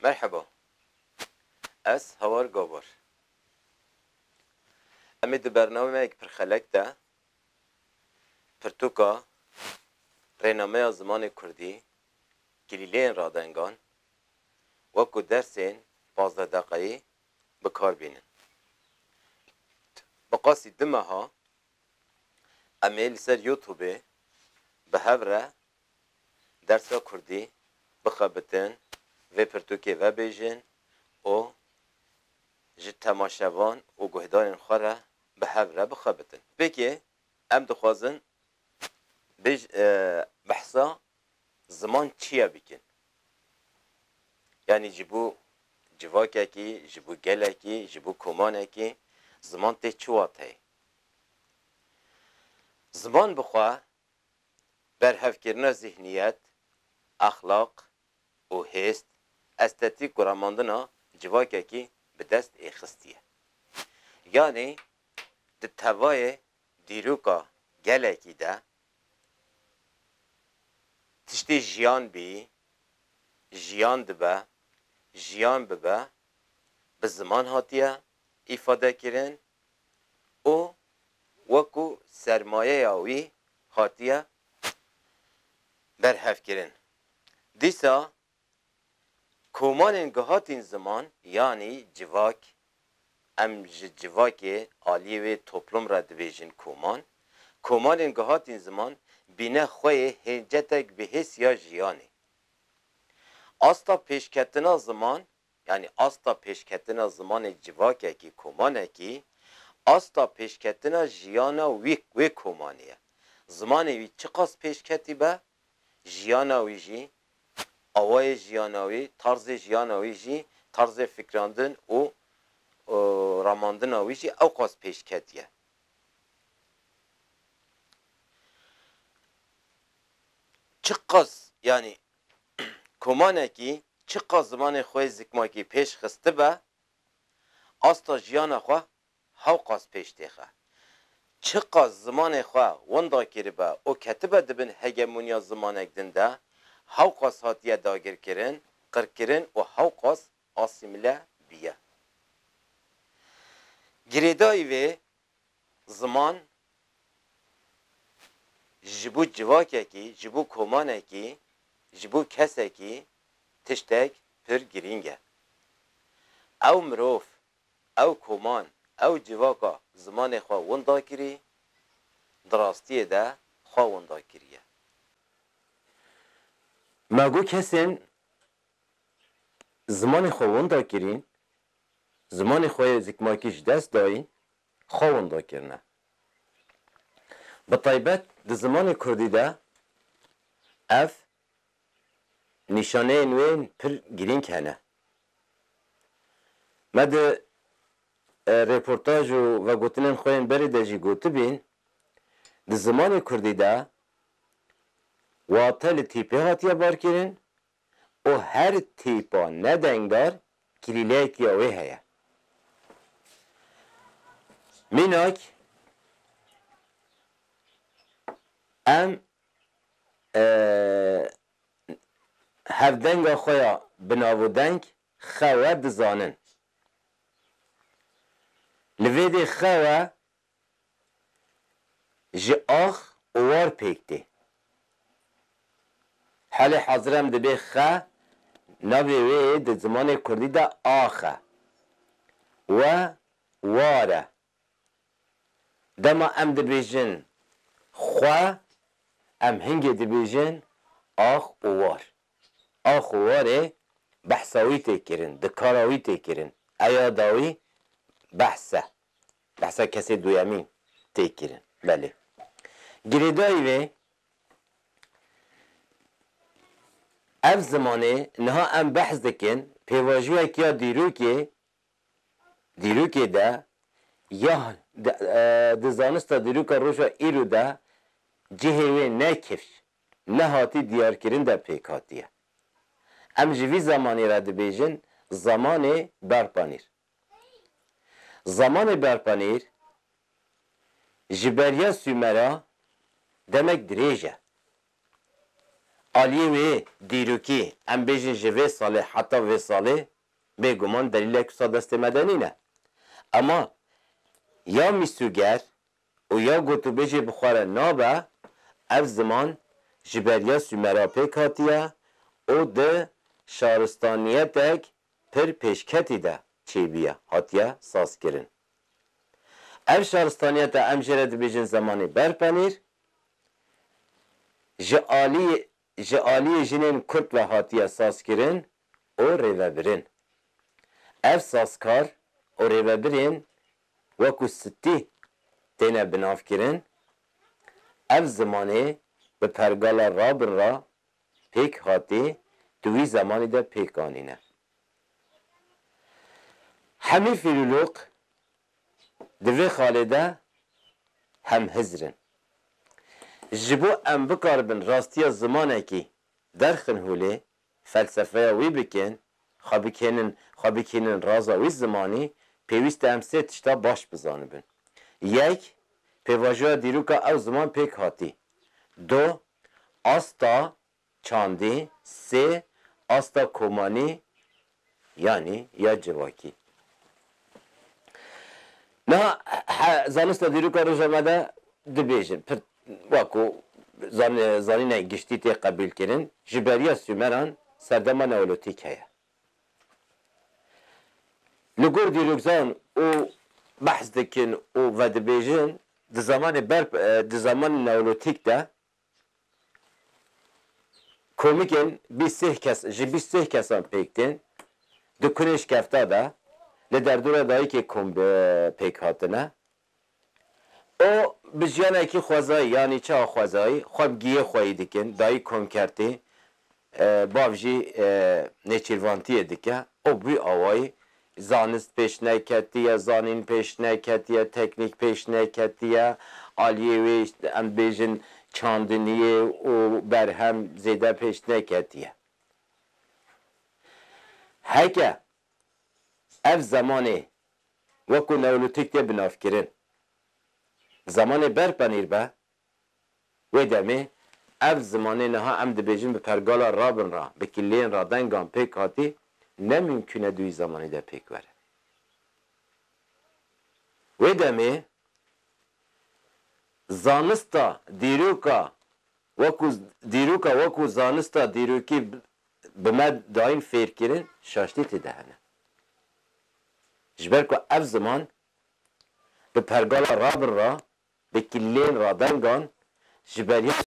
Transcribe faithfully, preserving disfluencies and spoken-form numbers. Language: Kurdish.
Merheba. Ez Hawar Gabar. Em ê di bernameyek pirxelek de pirtûka rênameya zimanê kurdî, kilîleyên radengan, wekû dersên pazdeh deqeyî bi kar bînin. Bi qasî du meha em ê li ser YouTubeê bi hev re dersa kurdî bixebitin, vê pirtûkê vebêjin û ji temaşevan û guhdarên xwe re bi hev re bixebitin. Pêkê em dixwazin bêj-, e, behsa ziman çi ye bikin. Yanî ji bo civakekî, ji bo gelekî, ji bo komanekî ziman tê çi wateyê? Ziman bi xwe berhevkirina zihniyet, exlaq û hêst, estetîk û remandina civakekî bi dest ê xistiye. Yanî di tevayê dîroka gelekî de tiştê jiyan bî, jiyan dibe, jiyan bibe, bi ziman hatiye îfadekirin û wekû sermayeya wî hatiye berhevkirin. Dîsa komanên gihatîn ziman, yanî civak, em ji civakê aliyê wê toplum re dibêjin koman, komanên gihatîn ziman bîne xwe yê hêncetek bihês ya jiyanê. Asta pêşketina ziman, yanî asta pêşketina zimanê civakekî, komanekî, asta pêşketina jiyana wî, wê komanê ye. Zimanê wî çiqas pêşketî be, jiyana wî jî, awayê jiyana wî, tarzê jiyana wî jî, tarzê fikrandin û, û ramandina wî jî ewqas pêşketî ye. Çiqas, yanî komanekî çiqas zimanê xwe yê zikmakî pêş xistibe, asta jiyana xwe hewqas pêş têxe. Çiqas zimanê xwe winda kiribe û ketibe di bin hegemoniya zimanek din de, hewqas hatiye dagirkirin, qirkirin û hewqas asîmîle biye. Girêdayî vê ziman ji bo civakekî, ji bo komanekî, ji bo kesekî tiştek pir girîng e. Ew mirov, ew koman, ew civaka zimanê xwe winda kirî, di rastiyê de xwe winda kiriye. Me got kesên zimanê xwe winda kirîn, zimanê xwe yê zikmakî ji dest dayîn, xwe winda kirine. Bi taybet di zimanê kurdî de ev nîşaneyên wê pir girîng hene. Me di, e, rêportaj û vegotinên xwe yên berê de jî gotibîn, di zimanê kurdî de wate li tîpê hatiye barkirin û her tîpa nedengdar kilîleyek ya wê heye. Mînak, em, e, hevdenga xwe ya bi nav û deng xewe dizanin. Li vê dê xewe ji ax û war pêk tê. Halê hazir em dibê xe, navê wê di zimanê kurdî de ax e. We war e. Dema em dibêjin xwe, em hingê dibêjin ax û war. Ax û warê behsa wî tê kirin, di kara wî tê kirin. Eya dawî behs e. Behsa kesê duyemîn tê kirin. Belê. Girêdayî vê, ev zimanê niha em behs dikin, pêvajoyek ya dîrokê, dîrokê de ya di, e, di zanista dîroka roja îro de cihê wê ne kifş, ne hatî diyarkirin de pêk hatiye. Em ji vî zemanî re dibêjin zemanê berpanîr. Zemanê berpanîr ji beriya Sûmera demek dirêj e. Aliyê wê dîrokî, em bêjin ji vê salê heta vê salê, bêguman delîlek wisa destê me de nîne. Ema ya mîsûger û ya gotûbêjê bi xwe re nabe, ev ziman ji beriya Sûmera pêk hatiye û di şaristaniyetek pir pêşketî de çêbûye, hatiye sazkirin. Ev şaristaniyete em jê re dibêjin zemanê berpenîr, ji aliyê, ji aliyê jinên Kurd ve hatiye sazkirin û rêvebirin. Ev sazkar û rêvebirên wekû Sitî têne binavkirin, ev zimanê bi pergala rabin re pêk hatî, di wî zemanî de pêk anîne. Hemî fîlolog di vê xalê de hemhizr in. Ji bo em bikaribin rastiya zimanekî derxin holê, felsefeya wî bikin, xwe bikênin, xwe bikînin raza wî zimanî, pêwîst e em sê tişta baş bizanibin. Yek, pêvajoya dîroka ew ziman pêk hatî. Du, asta çandî, sê, asta komanî, yanî ya civakî. Niha he, zanista dîroka roja me de dibêjin, pir, wekû zan-, zanînek giştî tê qebûlkirin, ji beriya Sûmeran serdema neolotîk heye. Li gor dîrokzan û behs dikin û vedibêjin, di zamanê ber, e, di zamanê neolotîk de komikên bîst sê kes, ji bîst sê kesan pêk tên, di kunê şikefta de, li derdora dayikê kom bi pêk hatine. Û bi jiyanekî xwezayî, yanî çawa xwezayî, xwe bi giyê xweyî dikin, dayî komkertî, e, bav jî, e, nêçîrvantiyê dike. Û bi wî awayî zanist pêş neketiye, zanîn pêş neketiye, teknîk pêş neketiye, aliyê wê, işte, em bêjin çandiniyê û berhem zêde pêş neketiye. Heke ev zemanê wekû neolîtîk tê binavkirin, zemanê berpenîr be, wê demê ev zimanê niha em dibêjin bi pergala rabin re, bi kiliyên radengan pêk hatî, ne mimkûn e di wî zemanî de pêk were. Wê demê zanista dîroka wekû, dîroka wekû zanista dîrokî bi, bi me dayîn fêrkirin, şaştî tê de hene. Ji ber ku ev ziman bi pergala rabin re, bi kiliyên radengan ji beriya